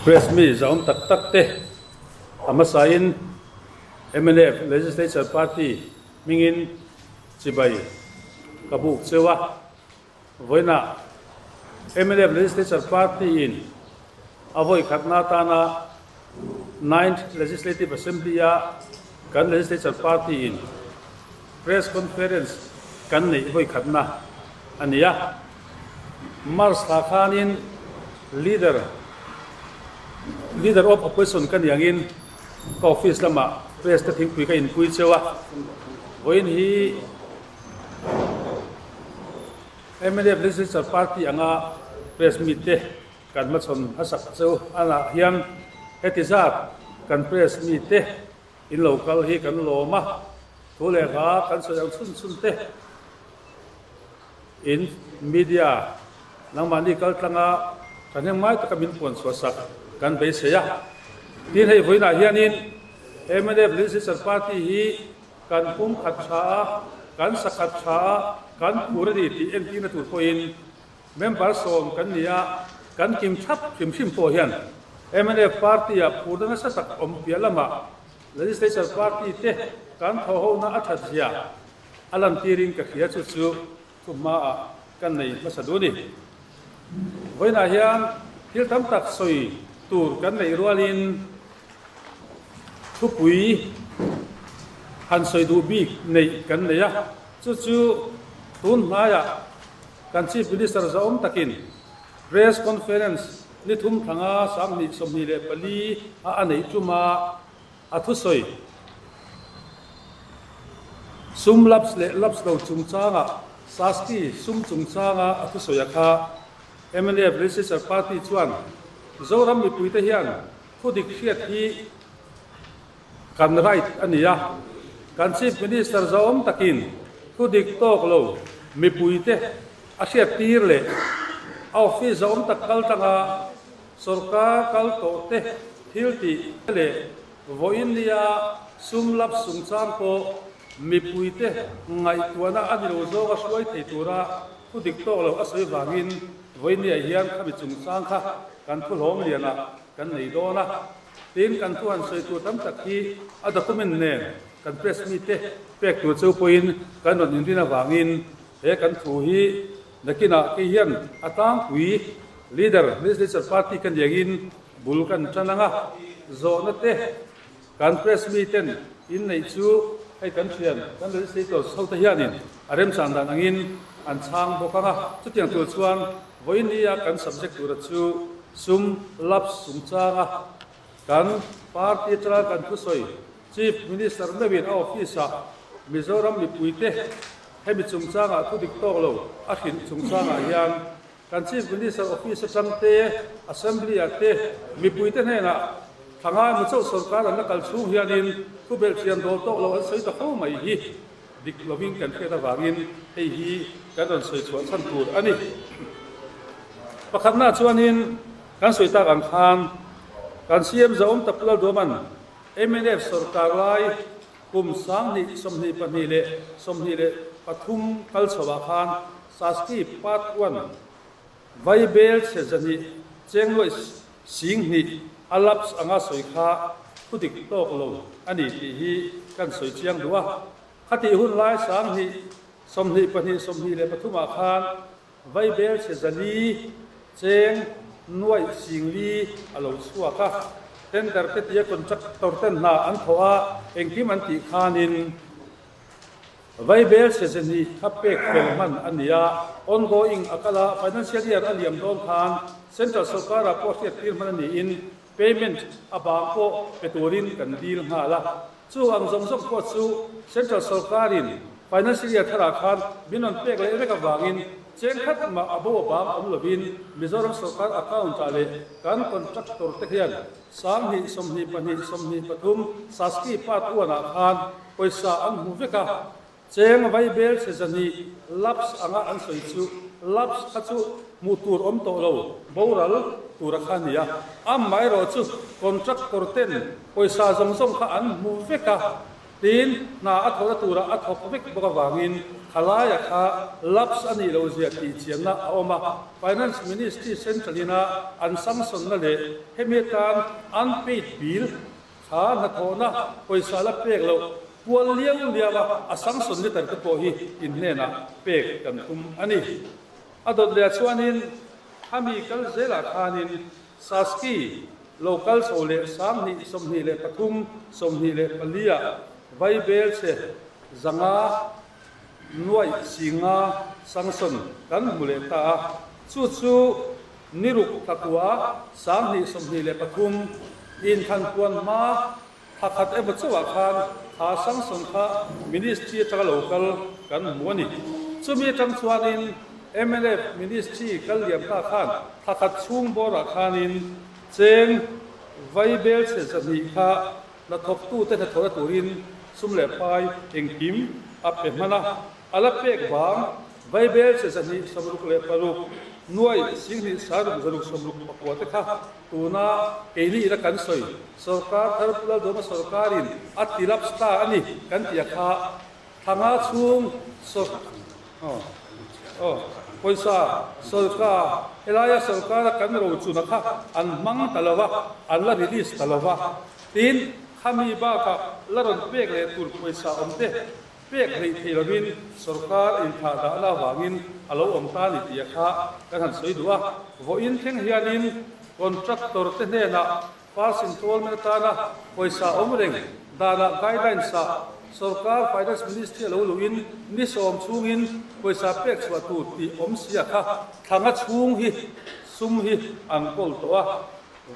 Press mi zahawm tak tak te a hmasain mnf Legislature Party hmingin chibai ka buk cheu a. Vawiinah mnf Legislature Party in a vawi khatna atana Ninth Legislative Assembly a kan Legislature Party in Press Conference kan neih vawi khatna a ni a. March thla khanin Leader Leader of Opposition ka ni angin ka office lamah press te thingpui ka inpui cheu a. Vawiin hi Mnf Legislature Party anga press meet te kan hmachhawn hmasak cheu anah hian heti zat kan press meet te in lo kal hi kan lawm a, thu leh hla kan sawi ang chhun chhun te in media nangmahni kal tlanga thahnem ngai taka min puan chhuah sak kan beisei a. Tin hei vawiinah hianin mnf Legislature Party hi Kan pum khat tha a, kan sa khat tha a, kan phur a ni tih entirna tur pawhin member sawm kan ni a, kan kim thap hrim hrim pawh hian mnf party-ah phurna nasa tak awm piah lamah Legislature party te kan thawhhona a that zia a lantirin ka hria chu chu thu hmaah kan nei hmasa duh a ni. Vawiinah hian thil tam tak sawi tur kan neih rualin thupui han sawi duh bik neih kan nei a, chu chu tun hnaiah kan Chief Minister zahawm takin Press Conference ni thum thlanga 2024 a a neih tuma a thusawi sum laps leh laps lo chungchangah Sasti sum chungchanga a thusawi a kha mnf Legislature Party chuan Zoram mipuite hian thu dik hriat hi kan right a ni a, kan Chief Minister zahawm takin thu dik tawk lo mipuite a hriat tir leh a office zahawm tak kal tanga Sorkar kal tawh te thil tih leh vawiin nia sum lap chungchang pawh mipuite ngaihtuahna a ni lo zawng a hruai thei tura thu dik tawk lo a sawi vangin vawiin niah hian khami chungchang kha kan thu hlawm lianah kan nei dawn a. Tin, kan thu han sawi tur tam tak hi a document nen kan press mite pek tur cheu pawhin kan rawn inrin avangin he kan thu hi Nakinah kei hian a tlangpui leader Legislature Party ka niangin bul kan tan ang a, zawhna te kan press mi ten inneih chu hei kan thian kan legislators ho te hianin a remchan dan angin an chhang bawk ang a, chutiang tur chuan vawiin nia kan subject tura chu sum lapse chungchanga kan party atanga kan thusawi Chief Minister meuhin a office-ah Mizoram mipuite Hemi chungchangah thu dik tawk lo a hrilh chungchangah hian kan Chief Minister Office atang te, Assembly ah te, mipuite hnenah thla ngai maw chauh sorkar an la kal chhung hianin thu belhchian dawl tawk lo an sawi ta fo mai hi dik lovin kan hriat avangin hei hi kan rawn sawi chhuah chhan tur a ni. Pakhatna chuanin kan sawi tak ang khan kan CM Zahawm Tapulal Duaman mnf sorkar lai Kum 2022 leh 23 kal chhoah khan Saski Part One Vaibel chhe 200 cheng nuaih sing hnih a lapse anga sawi kha thu dik tawk lo a ni tih hi kan sawi chiang duh a. Khatih hun lai 2022 23 ah khan Vaibel chhe 400 cheng nuaih 40 a lo chhuak a, tender te tia contractor ten hna an thawh a, engkim an tih khanin Vaibel chhe 200 kha pek fel hman a ni a, ongoing a kal a, financial year a liam dawn khan central sorkarah pawh hriat tir hman a niin payment a bang pawh pe turin kan dil nghal a, chu ang zawng zawng pawh chu central sorkarin Financial year tharah khan min rawn pek leh vek avangin cheng khat mah a bo a bang awm lovin Mizoram sorkar account-ah leh kan contractor te hian 2022 23 Saski part one-ah khan pawisa an hmu vek a, cheng vaibel chhe 200 lapse anga an sawi chu lapse kha chu hmuh tur awm tawh lo boral tura kha a ni a, amaherawhchu contractor ten pawisa zawng zawng kha an hmu vek a. Tin, hna a thawhna turah a thawk vek bawk avangin khalaia kha lapse a nih loh zia tih chianna a awm a. Finance Ministry Central ina an sanction-na leh hemi atan unpaid bill kha hnathawhna pawisa la pek loh pual liau liau a a sanction letter te pawh hi in hnenah pek kan tum a ni. A dawt leh ah chuanin khami kal zelah khanin Saski lo kal chho leh 20 23 24 ah Vaibel che 500 500 sanction kan hmu leh ta a, chu chu niruk thakua 2023 inthanpuan hma Thla khat emaw chauhah khan kha sanction kha Ministry atanga lo kal kan hmu a ni. Chumi atang chuanin mnf Ministry kal liam ta khan thla khat chhung bawrah khanin cheng vaibel chhe 200 kha hnathawktute hnathawhna turin sum leh pai engkim a pe hman a. A la pek vang vaibel chhe 266 nuai 10 6 669 te kha Tuna keini ina kan sawi, sorkar thar Pu Lalduhawma sorkarin a ti lapse ta a ni kan tih a kha thla nga chhung pawisa sorkar helaia sorkara kan rochuna kha an hmang ta lo va, an la release ta lo va. Tin, khami bakah la rawn pek leh tur pawisa awm te Pek hleih thei lovin sorkar inthah dahna avangin a lo awm ta ni tih a kha kan han sawi duh a. Vawiin thleng hianin contractor te hnenah first installment atana pawisa awm reng danah guidelines ah sorkar finance ministry a lo luhin ni sawm chhungin pawisa pek chhuah tur tih awm si a kha thlanga chhung hi sum hi an kawl tawh a.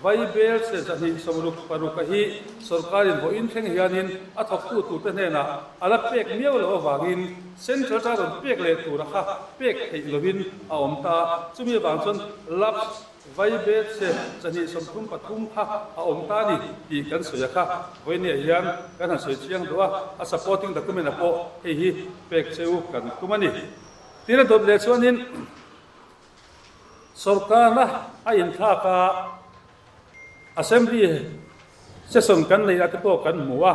Vaibel che 266 a hi sorkarin vawiin thleng hianin a thawktu turte hnenah a la pek miau loh avangin Central atanga rawn pek leh tura kha pek theih lovin a awm ta a, chumi avang chuan lapse Vaibel che 233 kha a awm ta a ni tih kan sawi a kha vawinia hian kan han sawi chiang duh a, a supporting document ah pawh hei hi pek cheu kan tum a ni. Tin a dawt leh chuanin. Sorkarna a inthlak a, Assembly session kan neih ah te pawh kan hmu a,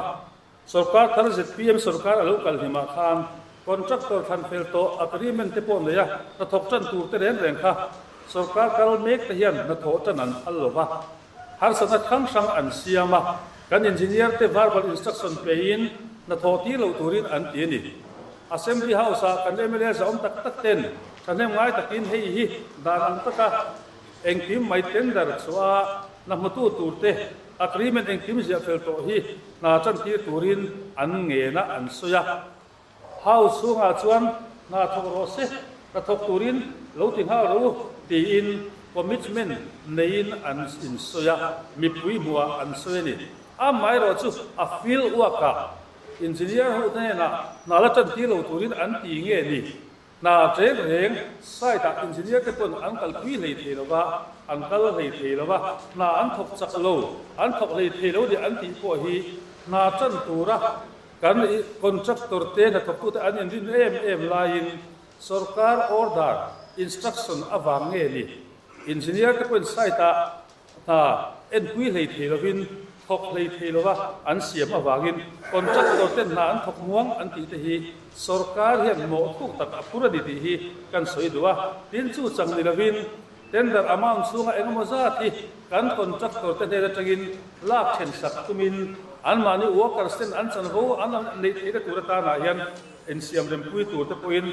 sorkar thar zpm sorkar a lo kal hlimah khan contractor thlan fel tawh agreement te pawh nei a, hnathawk tan tur te reng reng kha sorkar kal mek te hian hnathawh tan an phal lo va, harsatna hrang hrang an siam a, kan engineer te verbal instruction pein hnathawh tir loh turin an ti a ni. Assembly House ah kan mla zahawm tak tak ten thahnem ngai takin hei hi dan ang taka engkim mai tender chhuah a hna hmutu tur te agreement engkim ziah fel tawh hi hna chantir turin an ngen a an sawi a. House chhungah chuan hna thawk rawh se, hna thawk turin lo ti nghal rawh u tiin commitment neiin an insawi a, mipui hmuhah an sawi a ni. Amaherawh chu a field work ah Engineer ho te hnenah hna la tan tir lo turin an ti nge ni? Hna reng reng site ah engineer te pawn an kalpui hlei thei lo va, an kal hlei thei lo va, hna an thawk chak lo, an thawk hlei thei lo tih an tih pawh hi hna tan tura kan contractor te hnathawktute an inrin em em laiin sorkar order, instruction avang nge ni? Engineer te pawhin site ah Hna enpui hlei thei lovin thawk hlei thei lova an siam avangin contractor ten hna an thawk muang an tih te hi sorkar hian mawhthuk tak a phur a ni tih hi kan sawi duh a. Tin chu chang ni lovin tender amount chhunga engemaw zat hi kan contractor te hnen atangin lak then sak tumin anmahni workers ten an chanvo an neih theihna tur atanah hian Insiam rempui tur te pawhin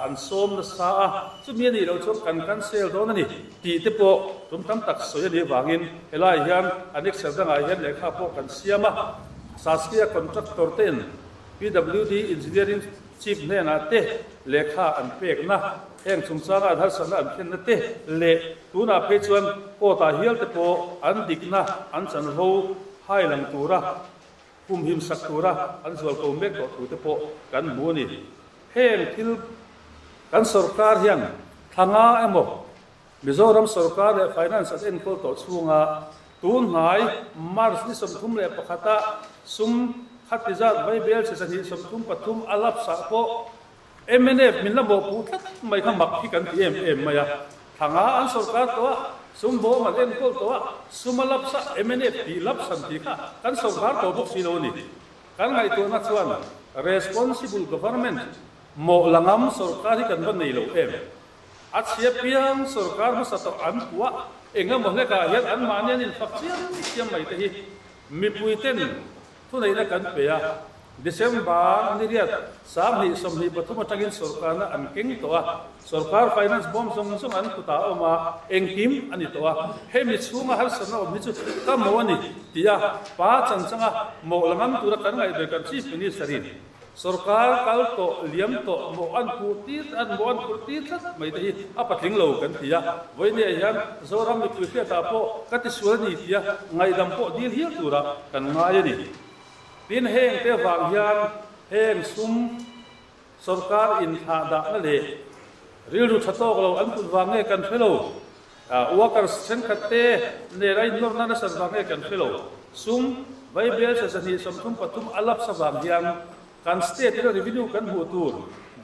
an sawm nasa a, chumi a nih loh chuan kan cancel dawn a ni tih te pawh tum tam tak sawi a nih avangin helaiah hian annexure dangah hian lehkha pawh kan siam a. Saskia contractor te'n PWD Engineering Chief hnenah te lehkha an pekna, heng chungchanga an harsatna an thlenna te leh tunah phei chuan court-ah hial te pawh an dikna an chanvo hai lang tura Kum him sak tura an zual ko mek tawh thu te pawh kan hmu a ni. Heng thil kan sorkar hian thla nga emaw Mizoram sorkar leh finance an enkawl tawh chhunga tun hnai March ni 31 ah sum khati zat vaibel chi 233 a lapse ah pawh Mnf min la mawhpuh tlat mai kha mak hi kan ti em em mai a. Thla nga an sorkar tawh a, sum bawm an enkawl tawh a, sum a lapse a, mnf tih lapse an tih kha kan sorkar tawh bawk si lo a ni. Kan ngaihtuahna chuan responsible government mawh la ngam sorkar hi kan va nei lo em? A chhia piang sorkar hmasa tawh an puah eng emaw hlekah hian anmahni an infak chiam chiam mai te hi mipuiten Thuneihna kan pe a, December ni riat 2023 atangin sorkarna an keng tawh a, sorkar finance bawm zawng zawng an kutah a awm a, engkim a ni tawh a, hemi chhunga harsatna awm hi chu ka mawh a ni tih a pa chanchanga mawh la ngam tura kan ngaihve kan Chief Minister-in Sorkar kal tawh, liam tawh, mawh an puh tir, an mawh an phurh tir tlat mai te hi a patling lo kan ti a. Vawinia hian Zoram mipui hriatah pawh ka tisual a ni tia ngaihdam pawh dil hial tura kan ngai a ni. Tin, heng te vang hian heng sum sorkar inthlah dahna leh rilru tha tawk lo an put vang nge kan hre lo. Workers thenkhat te nen a innawrna nasat vang nge kan hre lo. Sum, Vaibel 233 a lapse avang hian kan state ina revenue kan hmuh tur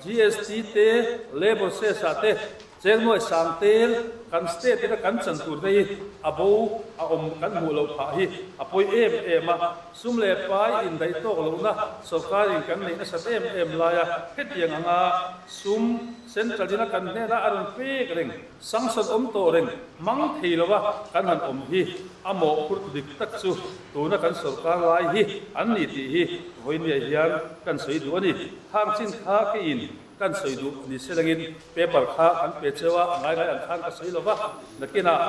GST te, labour cess ah te, cheng nuai sang tel kan state ina kan chan tur te hi a bo a awm kan hmuh loh phah hi a pawi em em a. Sum leh pai indaih tawk lohna sorkar in kan neih nasat em em laia hetiang anga sum central ina kan hnenah a rawn pek reng. Sanction awm tawh reng mang thei lova kan han awm hi a mawhphurh dik tak chu tuna kan sorkar lai hi an ni tih hi vawinia hian kan sawi duh a ni. Khang chin kha keiin kan sawi duh ni se langin paper kha kan pe cheu a, a ngai ngai ang khan ka sawi lova, nakinah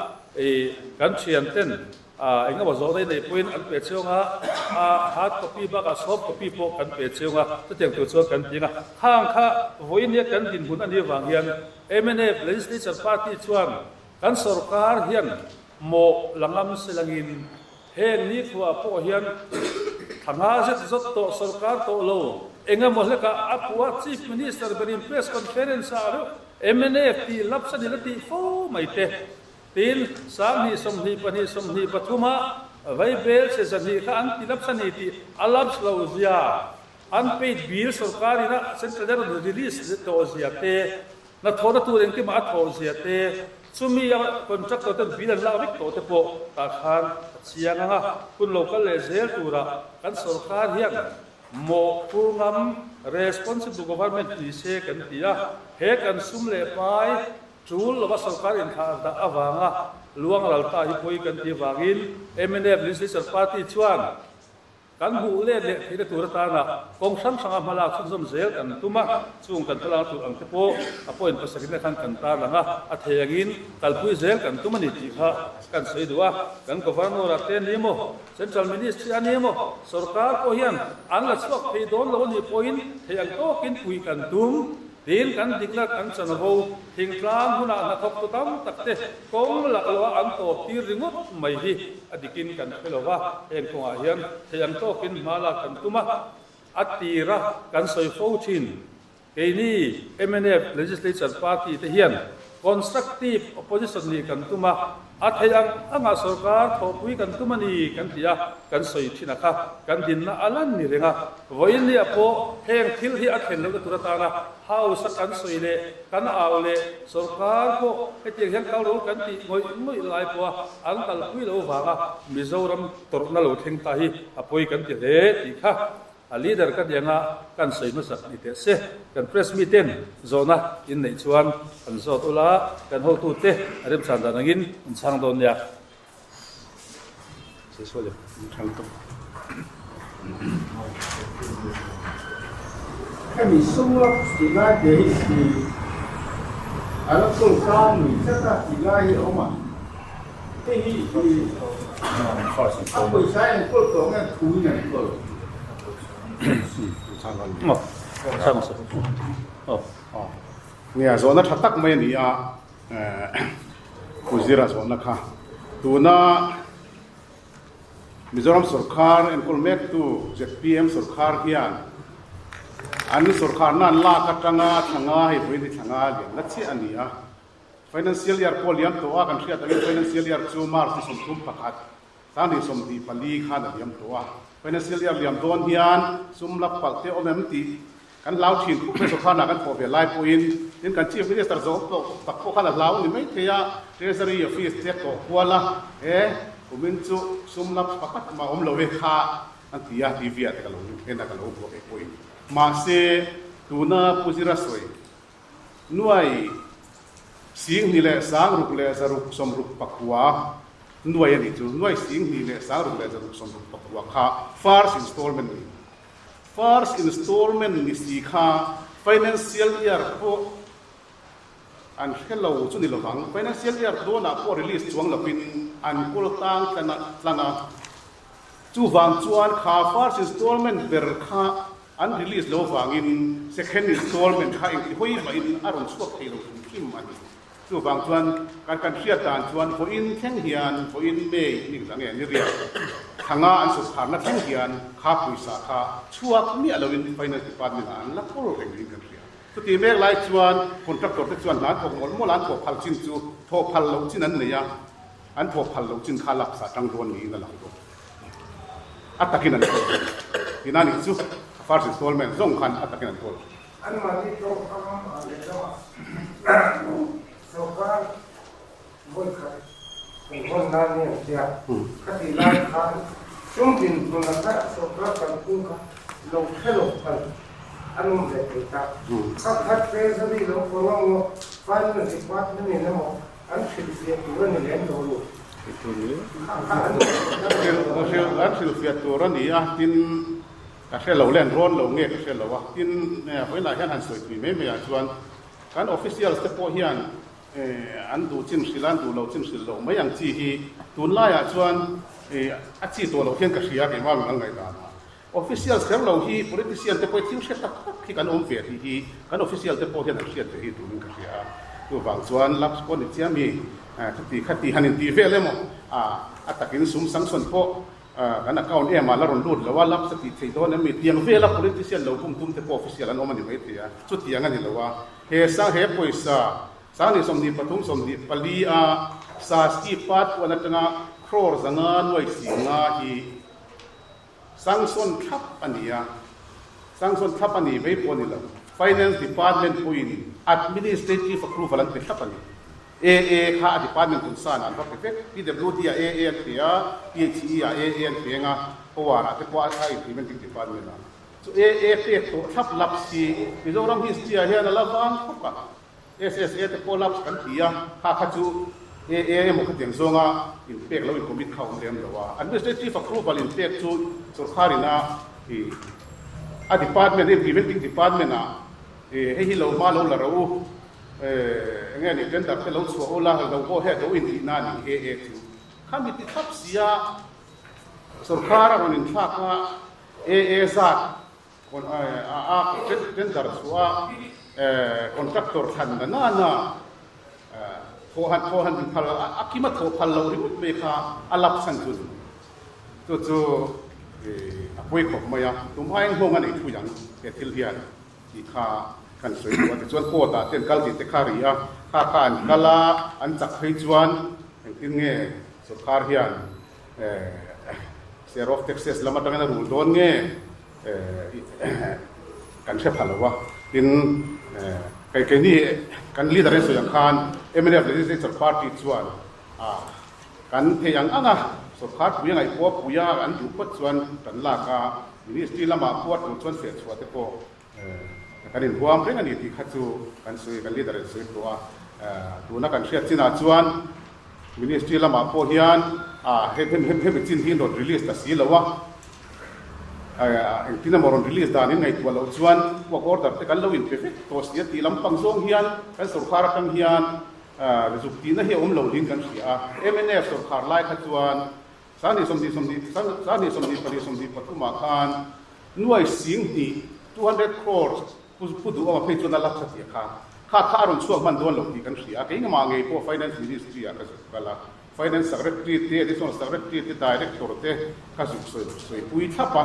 kan thian ten A engemaw zawh daih neih pawhin an pe chiang a, a hard copy bakah soft copy pawh kan pe chiang a, chutiang tur chuan kan ti ang a. Khang kha vawiin hian kan dinhmun a nih avang hian mnf Legislature Party chuan kan sorkar hian mawh la ngam se langin heng nikhua pawh hian thla nga zet zawt tawh sorkar tawh lo engemaw hlekah a puah Chief Minister berin press conference ah reuh mnf tih lapse a ni la tih fo mai te. Tin, 20 22 23 a Vaibel che 200 kha an ti lapse a ni tih a lapse lo zia, unpaid bill sorkar in a central a rawn release tawh zia te, hnathawhna tur engkimah a thawh zia te, chumi a contractor ten bill an lak vek tawh te pawh tah khan a chiang ang a, hun lo kal leh zel turah kan sorkar hian mawhphur ngam responsible government ni se kan ti a, he kan sum leh pai Tul lova sorkar inthlah dah avanga luang ral ta hi pawi kan tih avangin mnf Legislature Party chuan kan hmuh let leh theihna tur atana kawng hrang hranga hmalak chhunzawm zel kan tum a, chung kan hmalak tur ang te pawh a point pasarihna khan kan tarlang a, a thei angin kalpui zel kan tum a ni tih kha kan sawi duh a, kan Governor ah te ni emaw, Central Ministry a ni emaw, sorkar pawh hian an la chhuak thei dawn lo a nih pawhin thei ang tawkin puih kan tum. Tin, kan dikna kan chanvo thingtlang hunah hnathawktu tam tak te kawng lak loha an tawp tir ringawt mai hi a dikin kan hre lo va, heng kawngah hian thei ang tawkin hma lak kan tum a, a tira kan sawi fo thin. Keini mnf Legislature Party te hian Constructive Opposition nih kan tum a, a theih ang anga sorkar thawhpui kan tum a ni kan ti a, kan sawi thin a kha kan dinna a lan ni reng a. Vawiin nia pawh heng thil hi a thlen lohna tur atana House a kan sawi leh kan au leh sorkar pawh hetiang hian kal ro kan tih ngawih ngawih lai pawha an kalpui lo vanga Mizoram tawrhna lo thleng ta hi a pawi kan ti hle tih kha A leader ka ti anga kan sawi hmasak ni teh se. Kan press mi ten zawhna in neih chuan an zawt ula, kan hotute a remchhan dan angin an chhang dawn nia. Hemi sum lap tih lai te hi a la kawl kang lui tlat a tih lai hi a awm a. Hei hi a pawisa in an kawl tawh nge thu in an kawl? Nia, zawhna tha tak mai a ni a, Kuzira zawhna kha. Tuna Mizoram sorkar enkawl mektu zpm sorkar hian an sorkarna an lak atanga thlanga hei vawiin hi thlanga lian la chiah a ni a. Financial year pawh liam tawh a, kan hriat angin financial year chu March ni 31, 2024 khan a liam tawh a. Financial year liam dawn hian sum lak palh te awm em tih kan hlau thin khawp mai, sorkharna kan thawh ve lai pawhin tin kan Chief Minister zawng tawh tak pawh khan a hlau ni mai thei a, Treasury office te tawh kual a, he kumin chu sum lak pakhat mah awm lo e kha. An ti a, TV ah te ka lo en a, ka lo buak eh pawhin. Mahse, tuna Pu Zira sawi nuai 26 669 nuai a nih chu. Nuai 26 669 kha first installment a ni. First installment ni si kha financial year pawh an hre lo chu ni lovang. Financial year dawnah pawh release chuang lovin an kawl tlang tlang a. Chuvang chuan kha first installment ber kha an release lo vangin second installment kha engti hawi mahin a rawn chhuak thei lo hrim hrim a ni. Chuvang chuan kan kan hriat dan chuan vawiin thleng hian vawiin May ni engzah nge ni riat thanga an sawrkharna thleng hian kha pawisa kha chhuak miah loin Finance Department ah an la kawl reng niin kan hria. Chuti mek lai chuan contractor te chuan hna an thawk mawlh mawlh a, an thawh phal chin chu thawh phal loh chin an nei a. An thawh phal loh chin kha lapsa tang dawn niin a lang bawk. A takin an kawl bawk. Tina nih chu a first installment zawng khan a takin an kawl. Anmahni tawngkam ah leh lamah sorkar vawi khat kan hawn nan hi an tia. Khatih lai khan chung dinhmun a kha sorkar kalphung kha lo hre lo phal an awm ve thei ta. Kha khat treasury lo pawng emaw finance department in emaw An hrilhfiah tur a ni lem lo ni. An hrilhfiah tur a ni a, tin ka hre lo le an rawn lo nge ka hre lo a, tin vawiinah hian han sawi tui mai mai ah chuan kan officials te pawh hian an duh chin hrilh a, an duh lo chin hrilh loh mai ang chi hi tunlaiah chuan a chi tawh loh hian ka hria keimah min al ngaihdan ah. Officials kher lo hi politician te pawh hi thil hre tak tak hi kan awm ve tih hi kan official te pawh hian an hriat ve hi turin ka hria a. Chuvang chuan lapse pawh ni chiam hi khati khati han intih vel emaw a takin sum sanction pawh kan account em ah la rawn lut lo a, lapse a tih theih dawn em mi tiang vela politician lo bum tum te pawh official an awm a ni maithei a, chutiang a ni lo a. He sang he pawisa Sangni 23 24 a Sasti part one atanga crore 500 nuai 50 hi Sanction thlap a ni a, sanction thlap a ni mai pawh a ni lo, Finance Department pawhin Administrative Approval an pe thlap a ni. AA kha a department hun san ah an va pe vek, PWD ah AA an pe a, PHE ah AA an pe eng a, Power ah te pawh a implementing department ah. Chu AA pek tawh thlap lapse hi Mizoram history ah hian a la vang khawp a. SSA te pawh lapse kan ti a, kha kha chu AA emaw khatiang zawnga inpek lo in commit kha a awm lem lo a. Administrative approval inpek chu sorkar ina i a department implementing department ah i hei hi lo hma lo la rawh u, eng nge ni tender te lo chhuah ula lo go ahead rawh u intihna a ni AA chu. Khami ti thlap sia sorkar a rawn inthlak a AA zat A tender chhuah a contractor thlan na nana thawh han thawh han phal a kim a thawh phal loh ringawt mai kha a lap chhan chu ni. Chu chu a pawi khawp mai a, tum aiin nghawng a nei thui ang he thil hian tih kha kan sawi duh a. Tichuan court ah te an kal tih te kha ri a, kha kha an kal a, an chak phei chuan engtin nge sorkar hian Share of taxes lam atangin a rul dawn nge kan hre pha lo a, tin kei keini kan leader in sawi ang khan mnf Legislature Party chuan kan thei ang ang a, sorkar pui a ngaihpawh pui a an duh phawt chuan kan lak a, ministry lamah pawh a tul chuan feh chhuah te pawh kan inhuam reng a ni tih kha chu kan sawi kan leader in sawi tawh a, tuna kan hriat chinah chuan Ministry lamah pawh hian hemi chin hi an rawn release ta si lo a, engtin emaw rawn release dan in ngaihtuah loh chuan work order te kan lo inpe vek tawh si a tih lampang zawng hian kan sorkar atang hian zuk tihna hi a awm lo niin kan hria a. Mnf sorkar lai kha chuan 2020 20 20 24 23 ah khan nuai 20,000, 200 crores, Pu Duhawma phei chuan a la tha tih a kha kha kha a rawn chhuak hman dawn lo tih kan hria a, kei ngamah ngei pawh Finance Ministry ah ka zuk kal a, Finance Secretary te, Additional Secretary te, Director te ka zuk sawi sawipui thlap a,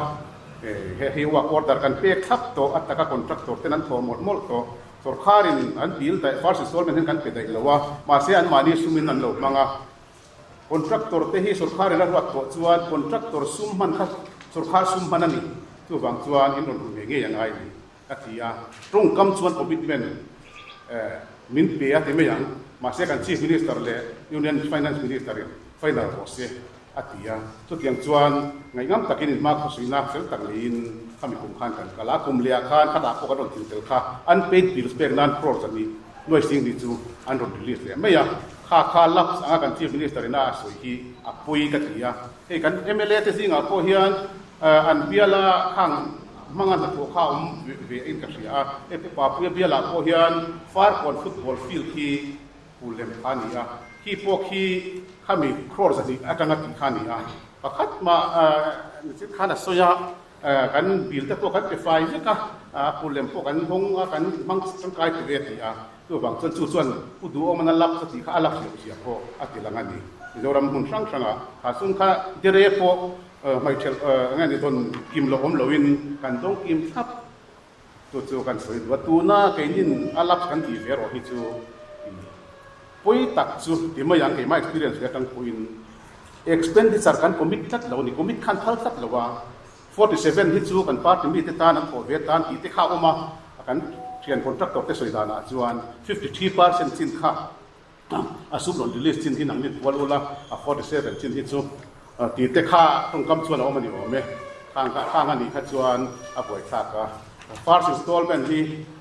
he hei work order kan pek thlap tawh, a taka contractor ten an thawh mawlh mawlh tawh, sorkharin an bill daih first installment hian kan pe daih lo a, mahse anmahni sumin an lo hmang a, Contractor te hi sorkharin a ruat tawh chuan contractor sum hman kha sorkhar sum hman a ni. Chuvang chuan in rawn hmu ngei ngei a ngai ni a ti a. Tawngkam chuan commitment min pe a ti mai ang. Mahse kan Chief Minister leh Union Finance Minister in final rawh se. a ti a. Chutiang chuan ngaihngam takin inhma khawsuihna fel tak neiin khami kum khan kan kal a, kum lehah khan khatah pawh kan rawn thil tel kha unpaid bills pek nan crore zahnih nuai sing ni chu an rawn release leh mai a. Kha kha lapse anga kan Chief Minister ina a sawi hi a pawi ka ti a. Hei kan mla te zingah pawh hian an biala khang hmanga hnathawh kha a awm ve in ka hria a. Hei Pu Papuia bialah pawh hian Farkawn football field hi Phul lem kha a ni a, khi pawh khi khami crore 200 atanga tih kha a ni a, pakhat mah nichin khan a sawi a, kan bill te pawh kan pe fai vek a, phul lem pawh kan hawng a, kan hmang tangkai tur e a ti a, chuvang chuan chu chuan Pu Duhawmana lapse a tih kha a lapse loh zia pawh a ti lang a ni. Mizoram hmun hrang hrangah kha sum kha dere pawh hmeichhe eng nge ni dawn kim loh awm loin kan dawng kim thlap. Chu chu kan sawi duh a, tuna keinin a lapse kan tih ve erawh hi chu pawi tak chu ti mai ang, keimah experience ve atang pawhin expenditure kan commit tlat lo a ni, commit khan phal tlat lo a, 47 hi chu kan party mite tan an thawh ve tan tih te kha a awm a, kan thian contractor te sawi danah chuan 53% chin kha a sum rawn release chin hi nangni kual ula, a 47 chin hi chu tih te kha tawngkam chuan a awm a ni awm e. Khang kha khang a nih kha chuan a buaithlak a. First installment hi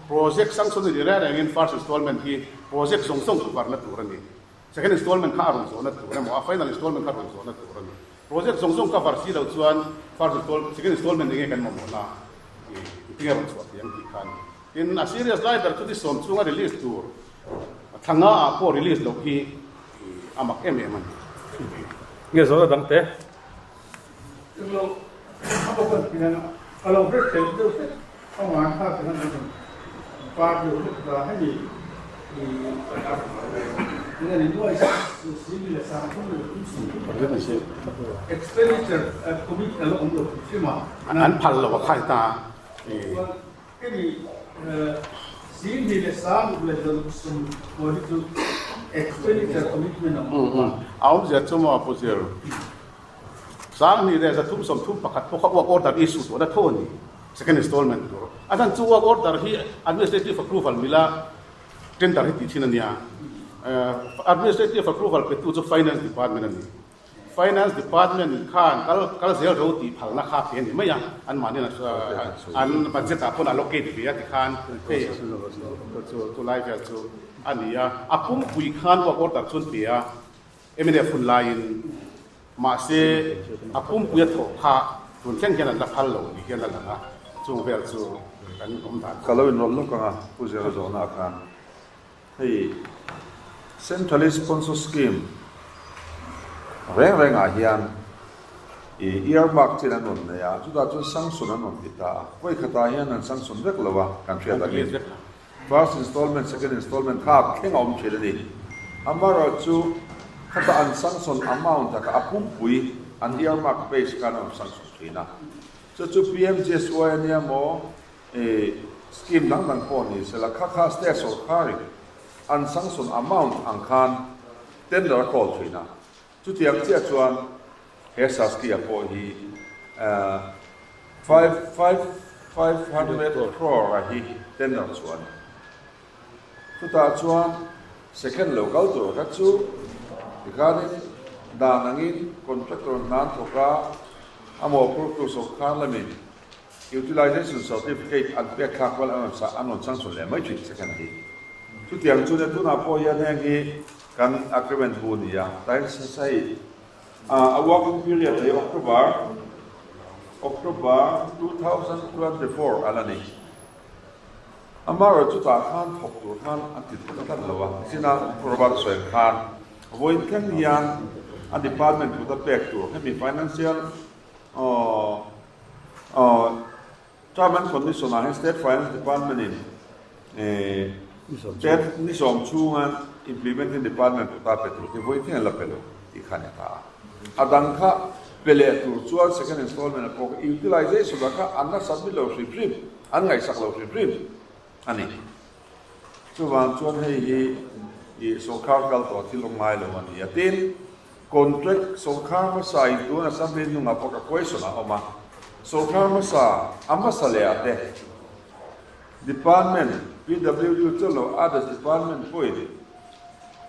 project sanction a ni reng rengin first installment hi project zawng zawng cover na tur a ni. Second installment kha a rawn zawhna tur emaw a final installment kha a rawn zawhna tur a ni. Project zawng zawng cover si loh chuan first install second installment enge kan mamawhna engtin nge a rawn chhuah thei ang tih kha a ni. Tin, a serious lai ber chu ni sawm chunga release tur thla nga ah pawh release loh hi a mak em em a ni. Nge zawhna dang te? Englo a bawk an ti a, a lo hre thei deuh hlek a ngai kha ti han rawn par deuh hlek ta hemi i eng a ni nuai 10,330 expenditure commit a la awm lo hrim hrim a. An phal lo a khai ta. Hemi 10,260 hi chu expenditure commitment a awm lo a. A awmzia chu maw Pu Zir? 2331 pawh kha work order issue tawhna tho a ni, second installment tur. A chhan chu work order hi administrative approval mila tender hi tih thin a nia. Administrative approval petu chu finance department a ni. Finance department khan kal kal zel ro tih phalna kha pe a ni mai a, anmahni an budget ah pawn allocate ve a tikhan hei chu lai vel chu a ni a. A pumpui khan work order chu an pe a, mnf hun laiin mahse a pumpui a thawh kha tun thleng hian an la phal lo ni hian a lang a, chung vel chu kan awm dan Ka lo inrawlh lawk ang a, Pu Zira zawhna ah khan. Hei Centrally Sponsored Scheme reng rengah hian i earmark chin an rawn nei a, chutah chuan sanction an rawn ti ta a, vawi khatah hian an sanction vek lo a, kan hriat angin first installment, second installment kha thleng a awm thin a ni. Amaherawhchu khata an sanction amount a kha a pumpui an earmark base khan an rawn sanction thin a, chu chu PMGSY a nia maw? I scheme dang dang pawh ni sela kha kha state sorkarin an sanction amount ang khan tender a call thin a, chutiang chiah chuan he Saskia pawh hi 5 500 crore a hi tender chu a ni. Chutah chuan second lo kal tur kha chu tikhanin dan angin contractor hnan thawk a, a mawhphurtu sorkar lamin Utilization Certificate an pek thlak kual an rawn sa an rawn chang chhun leh mai thin second hi. Chutiang chu nia tunah pawh hian heng hi kan agreement hu a ni a, tain hei a working period hi October October 2024 a la ni. Amaherawhchu chutah khan thawk tur khan an ti tlat tlat lo a, nichinah Robert sawi ang khan vawiin thleng hian a department kut a pek tur hemi financial Aw Term and Condition ah hian State Finance Department in State ni sawm chhunga Implementing Department kut a pe tur khi vawi thleng an la pe lo tih kha a ni ta a. A dang kha pe leh tur chuan second installment ah pawh kha utilization ah kha an la submit lo hrim hrim, an ngaihsak lo hrim hrim a ni. Chuvang chuan hei hi ih sawrkar kal tawh thil awm ngai lo a ni a. Tin, contract sawrkar hmasa in tun assembly hnungah pawh ka question a awm a, sawrkar hmasa a hmasa leh ah te department PWD chu lo others department pawhin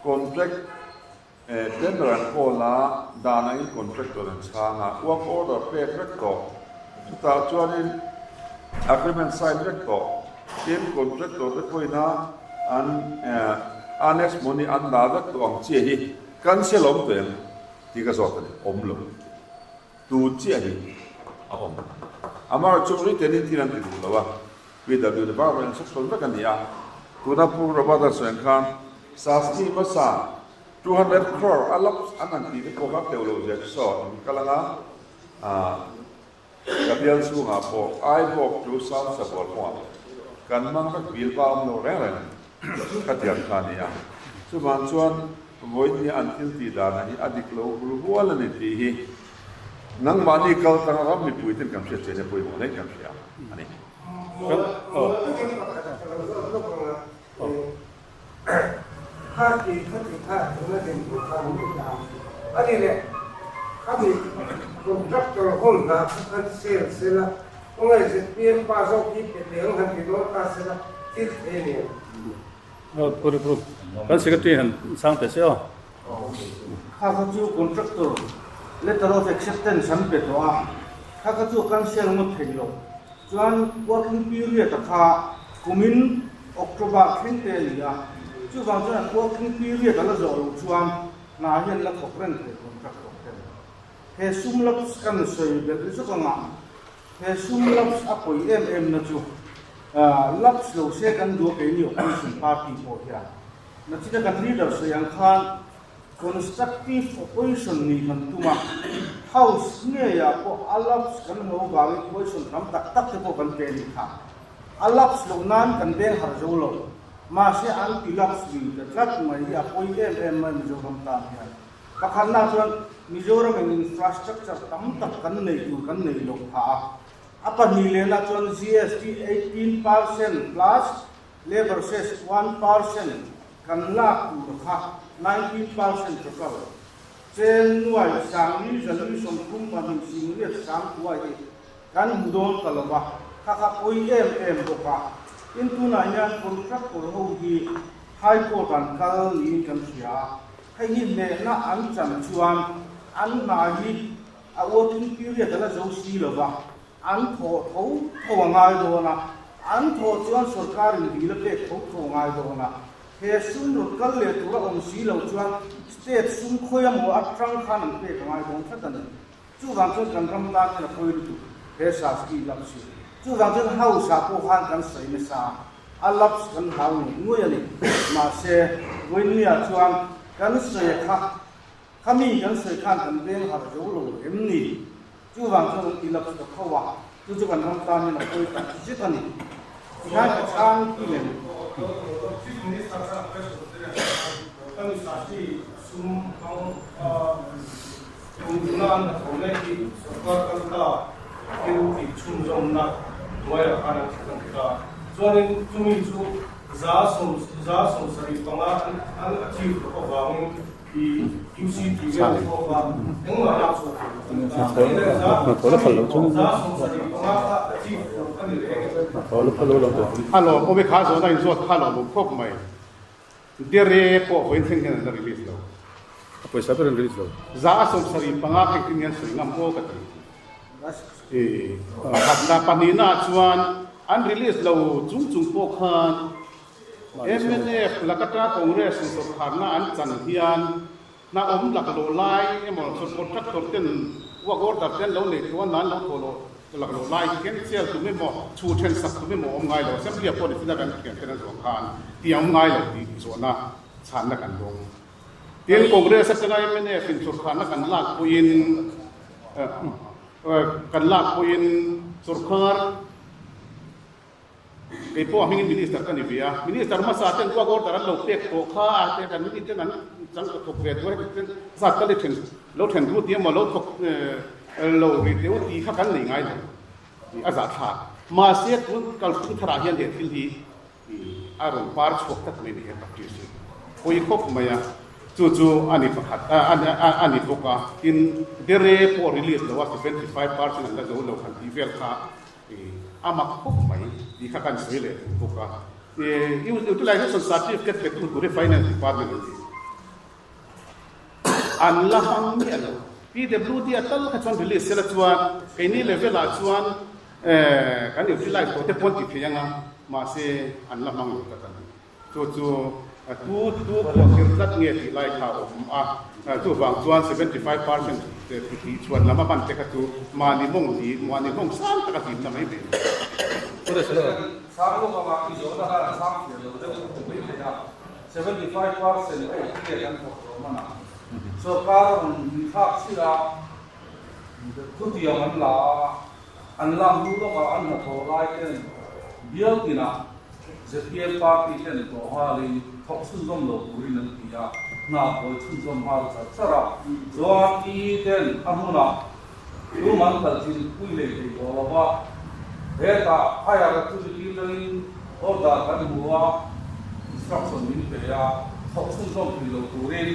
contract. Tender an call a, dan angin contractor an chhang a, work order pek vek tawh. Chutah chuanin agreement sign vek tawh. Tin, contractor te pawhin a an earnest money an dah vek tawh ang chiah hi cancel awm tawh em tih ka zawt a ni, awm lo. Tun chiah hi a awm. Amaherawhchu written in thil an ti duh lo a, PW Department in chhawpchhawn vek a ni a. Tuna Pu Robert-a sawi ang khan Sasti hmasa 200 crore a lapse an han tih te pawh kha teuh loh zia chu saw in kal anga ka bial chhungah pawh Aibawk to South Sabual kawngah kan hmang vek bil pa awm lo reng reng khatiang kha a ni a. Chuvang chuan Vawinia an thil tih dana hi a dik lo hul hual a ni tih hi nangmahni kal tanga ram mipui ten kan hriat chian hi a pawimawh hle in kan hria a ni. Kan secretary han sang teh se aw. Kha kha chu contractor letter of acceptance an pe tawh a, kha kha chu a cancel ngawt thei lo. Chuan working period a kha kumin October thleng te a ni a, chuvang chuan an working period a la zawh loh chuan hna hian la thawk reng thei contractor ten. He sum lapse kan sawi belh zawk anga He sum lapse a pawi em em na chu lapse lo se kan duh a keini opposition party pawh hian nachina kan leader sawi ang khan constructive opposition nih kan tum a, house ngeiah pawh a lapse kan hlo vangin question tam tak tak te pawh kan pe a nih kha. A lapse loh nan kan beng harh zo lo. Mahse an ti lapse lui ta tlat mai hi a pawi em em mai Mizoram tan hian. Pakhatna chuan Mizoram in infrastructure tam tak kan nei tur kan nei loh phah a. A pahnih lehna chuan GST 18% plus labour cess 1% kan lak tur kha 19% total chen nuai sangli zali 32 singriat sang kuai hi kan hmu dawn ta lo va, kha kha pawi em em bawk a. Tin tunah hian contractor ho hi High Court an kal niin kan hria a. Hei hi hnehna an chan chuan an hna hi a working period a la zo si lo va, an thawh tho tho a ngai dawn a, an thawh chuan sorkarin dil a pek tho tho a ngai dawn a. He sum rawn kal leh tur a awm si lo chuan state sum khawi emaw atang khan an pek a ngai dawn tlat a ni. Chuvang chuan kan ram tan hian a pawi lutuk he Sasti lapse hi. Chuvang chuan House ah pawh khan kan sawi nasa a. A lapse kan hlau ngei ngei a ni. Mahse, Vawinia chuan kan sawi a kha, khami kan sawi khan kan veng harh zo lo em ni? Chuvang chuan an ti lapse ta tho a, chu chu kan ram tan hian a pawi tak zet a ni. Tikhan ka chhang ki lem. Chief Minister khan a press conference ah khan kan Sasti sum hmang tuna an hnathawh mek hi sorkar kal ta thil tih chhunzawmna hnuaiah khan an thil an ti ta. Chuanin chumi chu 75% an an achieve loh avangin i UC tih vel te pawh kha engmah lak chhuah theih loh a ni ta. 75% kha achieve loh a ni leh eng em? A lawm awm e kha zawhna inzawt kha a lawm awm khawp mai. Dere pawh vawiin thleng hian an la release lo. A pawisa ber an release lo. 75% kha engtin nge an sawi ngam aw ka ti. Pakhatna pahnihna ah chuan an release lo chung chung pawh khan mnf lakata Congress in sawrkharna an chan hian hna awm lak loh lai emaw contractor ten work order te an lo neih tawh a nan lo thawh loh lak loh lai cancel tum emaw chhu then sak tum emaw awm ngai lo assembly ah pawh ni china kan thian ten an zawh khan tih a awm ngai lo tih zawhna chhanna kan dawng. Tin, Congress atanga mnf in sawrkharna kan lak pawhin kan lak pawhin sawrkhar kei pawh a hmingin Minister ka ni ve a, Minister hmasa ten work order an lo pek tawh kha a te kan mi ten an chang ka thawk ve tur heti ten zat ka li then lo then ru tih emaw lo thawk lo ri teu tih kha kan nei ngai lo a zahthlak. Mahse tun kalphung tharah hian he thil hi A rawn par chhuak tlat mai ni he practice hi pawi khawp mai a, chu chu a ni pakhat a ni bawk a, tin dere pawh release lo a 75% an la zo lo han tih vel kha a mak khawp mai tih kha kan sawi leh duh bawk a, utilization certificate pe tu tur hi finance department an ni. An la hmang miah lo. PWD a tal kha chuan release sela chuan keini level ah chuan kan utilize tawh te pawn ti thei anga mahse an la hmang lo tlat a ni. Chu chu tu tu khuahkhirh tlat nge tih lai kha a awm a, chuvang chuan 75% tih chhuan lam a hman te kha chu mahni mawng hli, mahni mawng sang taka hlimna mai mai a ni. Sang lawk anga i zawhna khan a sang fiah lo deuh ka hmu mai thei a, 75% pawh clear kan thawk tawh hman a, sorkar a rawn inthlak chhilh a, thutiang an la a, An lak hnu lawkah an hnathawh lai ten bial tinah zpm party ten tawh nghalin thawk chhunzawm lo turin an ti a, hna kawi chhunzawm nghal char char a. Chuan EE ten a hmunah tum an kal chin pui lei thei tawh lo va, hetah higher authority atangin order kan hmu a, instruction min pe a, thawk chhunzawm thei lo turin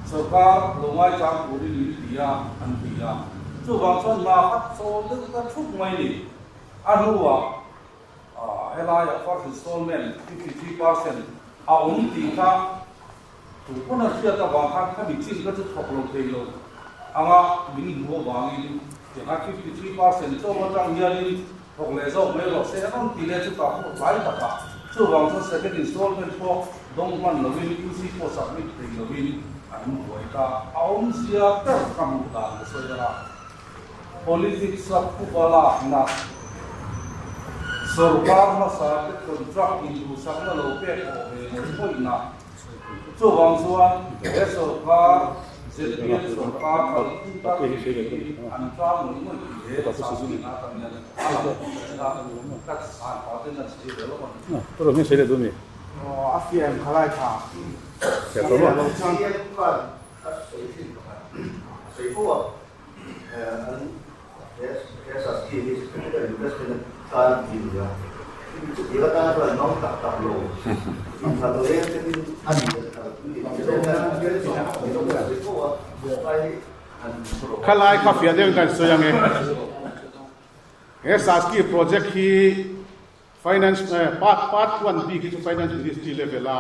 sorkar lo ngaichang turin min ti a, an ti a. Chuvang chuan hna kha chawl deuh ta thup mai ni. A hnuah helaiah first installment 53% a awm tih kha tu pawn a hriat avang khan khami chin kha chu thawk lo thei lo anga min hmu avangin tiangah 53% chawm atang hianin thawk leh zawk mai rawh se a rawn ti leh chu tah pawh tlai takah chuvang chuan second installment pawh dawng hman lovin UC pawh submit thei lovin an buai ta. A awmzia ber ka hmuh dan ka sawi a, politics a phuba lakna, sorkar hmasa te contract induhsakna lo pek awh ve ngawih ngawihna, Chuvang chuan he sorkar zpm sorkar kal phung tak hi an tlang ngawih ngawih tih he Saskin atang hian a lang tih kha ka chhan pah ten an sawi ve lawk a ni. Pu Rohmin sawi leh duh mi? Aw a fiah em khalai tha. Fiah tawh maw? CM khan a sawi thin pakhat a sawi fo a, an he he Saskin hi capital investment atan a ti ni a, chutiang atana chuan an hmang tak tak lo, inthlan lo em ten a ni Khalai kha fiah deuhin kan sawi ang e. He Saskia project hi finance part part one bik hi chu finance ministry level a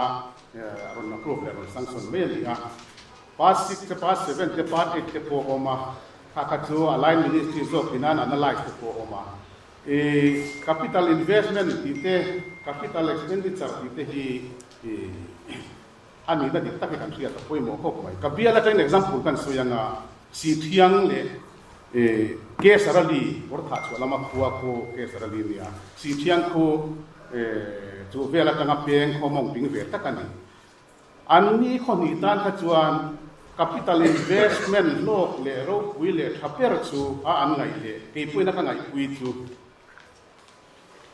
rawn approve leh rawn sanction mai a ni a. Part 6 te part 7 te part 8 te pawh a awm a, kha kha chu a line ministry zawk in an analyse te pawh a awm a. I capital investment tih te, capital expenditure tih te hi i a nihna dik tak hi kan hriat a pawimawh khawp mai. Ka bial atangin example kan sawi anga Sithiang leh i Kesarali kawr thah chhuah lama khua khu Kesarali nia. Sithiang khu i chu vel atanga peng khaw mawng ping ve tak a ni. An ni khawhnih tan kha chuan capital investment hlawk leh ropui leh tha ber chu a an ngaih leh keipawhin a ka ngaihpui chu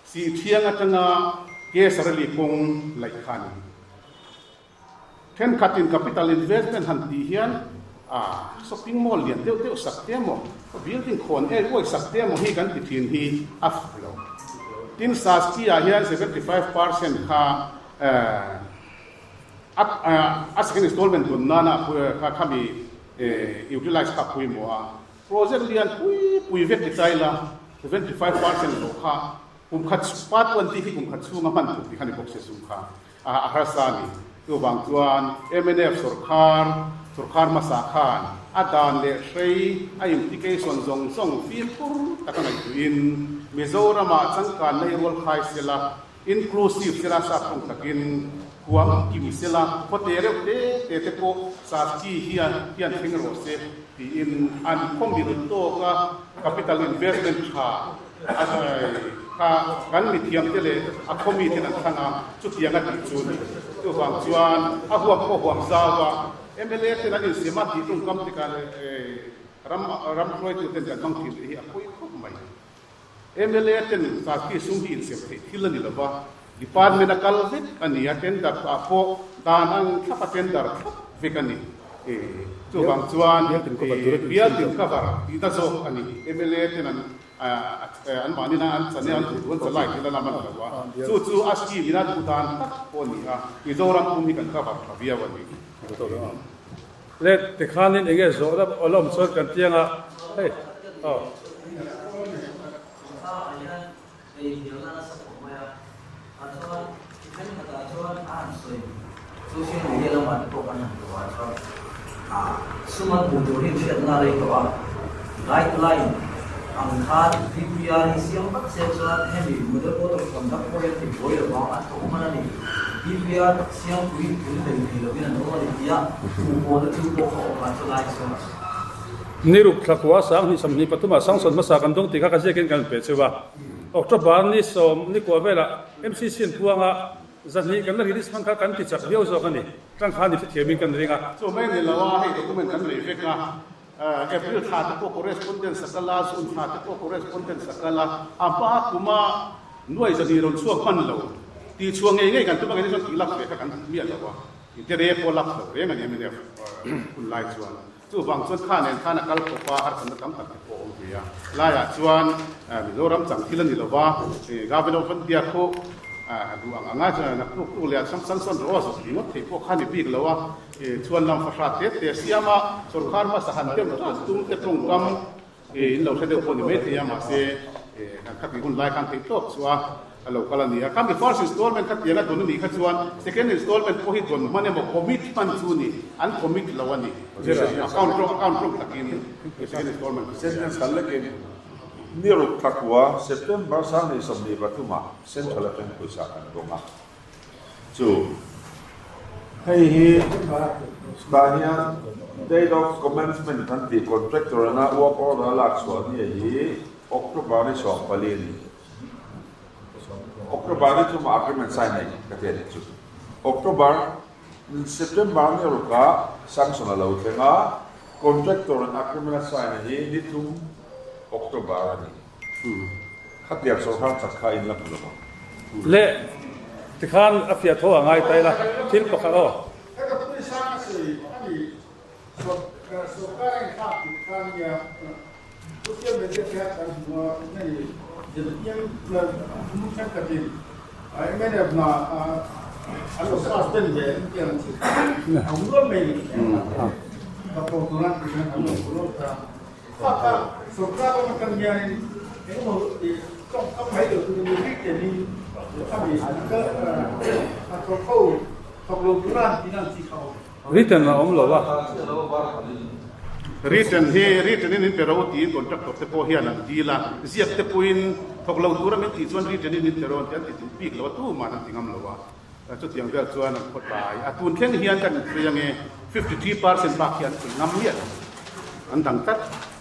Sihthiang atanga Kesarali kawng laih kha a ni. Thenkhatin capital investment han tih hian a shopping mall lian deuh deuh sak te emaw, building khawn eng uaih sak te emaw hi kan ti thin hi a fuh lo. Tin, Saskia hian 75% kha A second installment dun nana kha khami utilize kha pawimawh a, project lian pui pui vek ti chai la 75% loh kha kum khat part one tih khi kum khat chhunga hman tur tih kha ni bawk se sum kha a harsa a ni. Chuvang chuan mnf sorkar sorkar hmasa khan a dan leh hrei a implication zawng zawng fimkhur taka ngaihtuahin Mizoramah changkanna i rual khai sela Inclusive sela sap tawng takin huam kim sela khaw te reuh te te te pawh Saschi hian hian thleng rawh se tiin an khaw mil tawk a capital investment tha a kha kan mithiam te leh a khaw mi ten an thlang a chutiang a tih chu ni. Chuvang chuan a huam pawh huam zau a mla ten an insiam a tih tawngkam te khan ram ram hruaitu ten kan hmang thin tih hi a pawi khawp mai. Mla ten Sasthi sum hi insiam theih thil a ni lo va, department a kal vek a ni a, tender ah pawh dan ang thlap a tender thlap vek a ni. Chuvang chuan bial tin cover tihna zawk a ni. Mla ten an anmahni na an chane an duh duh an chalai thil a lam a ni lo a, chu chu a scheme in a duh dan tak pawh a ni a, Mizoram pum hi kan cover tha viau a ni. Le tikhanin enge zawhna aw la awm chuan kan tiang a, hei aw. Sum an hmuh tur hi hriatna a rei tawh a, guideline ang khan DPR hi siam vat se chuan hemi model code of conduct pawh hian ti buai lo vang an thawk hman a ni. DPR siam pui tling hlei thei lovin an awm a ni tia hmuh pawhna thil pawh kha awm a chulai chuan a sawi. Ni ruk thla khua 2023 ah sanction hmasa kan dawng tih kha ka ziakin kan pe cheu a. October ni sawm ni kua velah MCC an puang a, zahnih kan la release hman kha kan ti chak viau zawk a ni. Tlang kha ni hrethiamin kan ring a. Chu mai ni lo a, hei document kan nei vek a, April thla te pawh correspondence a kal a, June thla te pawh correspondence a kal a, a hma kuma nuai zahnih rawn chhuak hman lo, tih chhuah ngei ngei kan tum angin chuan tih lak ve kha kan miah lo a, intere pawh lak lo reng a ni mnf hun lai chuan. Chuvang chuan kha nen khan a kal khawp a, harsatna tam tak te pawh a awm ve a. Laiah chuan Mizoram chang thil a ni lo va, Governor of India khu duh ang anga naktuk tuk leh sam sang sawn rawh zawk ringawt thei pawh kha ni bik lo a, chhuan lam fahra te te siam a, sorkar hmasa han deuh tlat tum te tawngkam in lo hre deuh pawh ni mai thei a, mahse kan khatih hun lai khan theih tawk chu a. A lo kal a ni a, khami first installment kha tiang a dawn a nih kha chuan second installment pawh hi dawn hman emaw commit hman chu ni, an commit lo a ni. Account rawng account rawng takin second installment chu Sentence kal lekin ni ruk thla kua September 2023 ah Central atang pawisa kan dawng a, chu hei hi tah hian date of commencement kan tih contractor ina work order a lak chhuah ni hi October ni 14 a ni. October ni thuma agreement sign a ni ka ti a nih chu. October, September ni rukah sanction a lo thleng a, contractor in agreement a sign a hi ni thum October a ni. Khatiang sawrkar chak kha in la hmu lo ang. Le tikhan a fiah tho a ngai ta ila thil pakhat aw. Heta pawisa a sawi a ni. Sorkar a inthlak tih kha nia social media te ah kan hmu a, hei ZPM hmung thenkhatin mnf hna an lo suspend ve an tih ang chi kha a awm nual mai a ni. Ka thawk tur an tih hian an lo follow ta. Kha kha sorkar lam atang hianin engemaw tawngkam mai lo tur a ni written-in khami a thawk ho thawk lo tura an tih ang chi kha a awm. Written a awm lo a. Written hi written in in pe ro tiin contractor te pawh hian an dil a, ziak te pawhin thawk lo tura min tih chuan written in in pe ro an ti an ti duh bik lo a, tuman an ti ngam lo a, chutiang vel chuan an khaw tlai a, tun thleng hian kan insawi ange 53% bak hi an sawi ngam miah lo, an dang tlat.